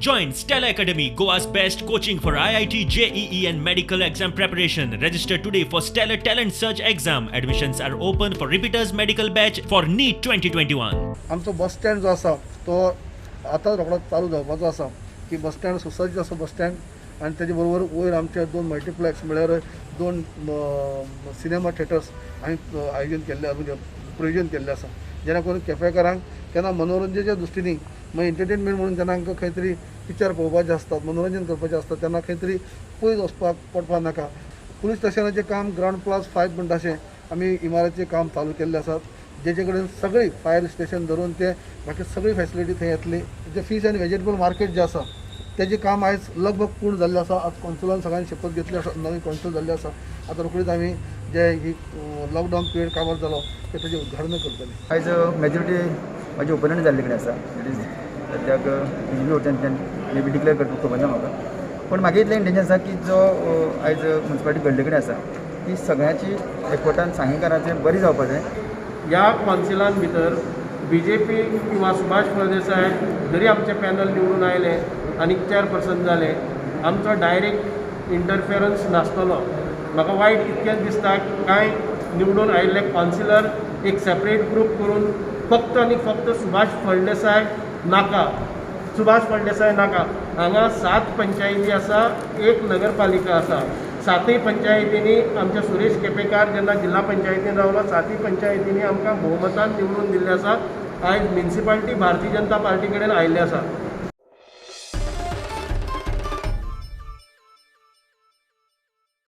Join Stellar Academy, Goa's best coaching for IIT, JEE and medical exam preparation. Register today for Stellar Talent Search exam. Admissions are open for repeaters medical batch for NEET 2021. आमचो bus stand जो आसा तो आतां रोखडोच चालू जावपाचो आसा की बस स्टँड सुसज्ज आसा बस स्टँड आनी तेजे बरोबर वयर आमचे 2 मल्टिप्लेक्स म्हळ्यार 2 सिनेमा थिएटर्स आमी आयोजन केल्ले, म्हणजे प्रयोजन केल्लें आसा, जेणे करून केपेकारांक केन्ना मनोरंजनाच्या दृश्टीन मागीर एंटरटेनमेंट म्हणून जेन्ना आमकां खंय तरी पिक्चर पळोवपाचें आसतात, मनोरंजन करपाचें आसता तेन्ना खंय तरी पयस वचपाक पडपाक नाका. पुलीस स्टेशनाचें काम ग्रावंड +5 म्हणटा अशें आमी इमारतीचें काम चालू केल्लें आसा, जेचे कडेन सगळी फायर स्टेशन धरून ते बाकी सगळी फॅसिलिटी थंय येतली. जे फीश आनी वेजिटेबल मार्केट जें आसा तेजें काम आयज लगभग पूर्ण जाल्लें आसा. आज कौन्सिलान सगळ्यांनी शपथ घेतली आसा, नवी कौन्सिल जाल्ली आसा. आतां रोखडीच आमी जे ही लॉकडावन पिरियड काबार जालो ते तेजें उद्घाटन करतले. आयज मेजॉरिटी म्हाजी ओपोनंट जाल्ले कडेन आसा, it is सद्याक बीजेपी वटेनच्यान मे बी डिक्लेअर करपाक खबर ना म्हाका, पूण म्हागे इतलें इंटेंशन आसा की जो आयज मुन्सिपालिटी घडले कडेन आसा ती सगळ्यांची एकवटान सांगेकारांचें बरी जावपा जाय. ह्या कौन्सिलान भितर बीजेपी किंवा सुभाष फळदेसाय जरी आमचें पॅनल निवडून आयलें आनी चेअरपर्सन जाले, आमचो डायरेक्ट इंटरफेरन्स नासतलो. म्हाका वायट इतकेंच दिसता कांय निवडून आयिल्ले कौन्सिलर एक सेपरेट ग्रूप करून फक्त आनी फक्त सुभाष फळदेसाय नाका, सुभाष फळदेसाय नाका. हांगा 7 पंचायती आसा, 1 नगरपालिका आसा. 7 पंचायतींनी आमच्या सुरेश केपेकार जेन्ना जिल्हा पंचायतीन रावलो, 7 पंचायतींनी आमकां भोवमतान निवडून दिल्लें आसा. आयज म्युनिसिपालिटी भारतीय जनता पार्टी कडेन आयिल्लें आसा.